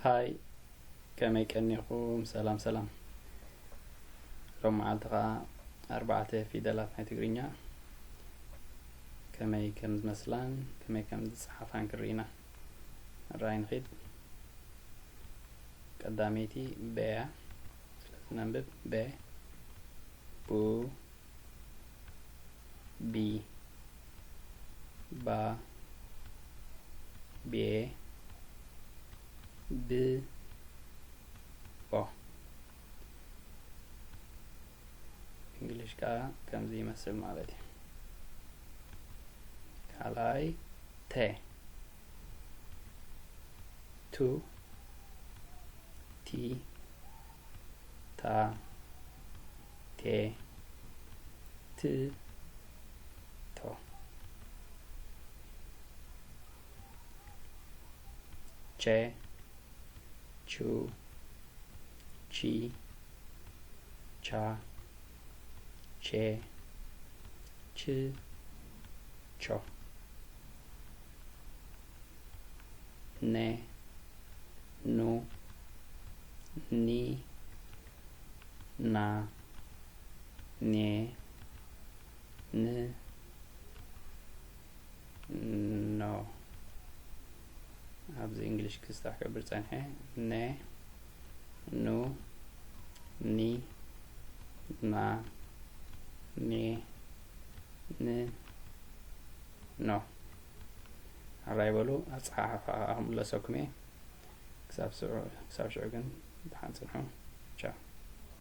ሃይ፣ ከመይ ቀኒኹም? ሰላም ሰላም። ሎም መዓልቲ ኸዓ ኣርባዕተ ፊደላት ናይ ትግርኛ ከመይ ከም ዝመስላን ከመይ ከም ዝጸሓፋን ክርኢና። ራይ ንኺድ። ቀዳመይቲ በ እያ። ስለዚ ነንብብ። በ፣ ቡ፣ ቢ፣ ባ፣ ቤ፣ ብ፣ ቦ። እንግሊሽ ከዓ ከምዚ ይመስል ማለት እዩ። ካልኣይ ተ፣ ቱ፣ ቲ፣ ታ፣ ቴ፣ ት፣ ቶ። ቸ፣ ቹ፣ ቺ፣ ቻ፣ ቼ፣ ች፣ ቾ። ነ፣ ኑ፣ ኒ፣ ና፣ ኔ፣ ን፣ ኖ። ኣብዚ እንግሊሽ ክስታዕ ክገብር ጸኒሐ። ነ፣ ኑ፣ ኒ፣ ና፣ ኔ፣ ን፣ ኖ። ሕራይ በሉ፣ ኣጸሓሕፋ ክምለሰኩም እየ። ክሳብ ሽዑ፣ ክሳብ ሽዑ ግን ደሓን ጽንሑ።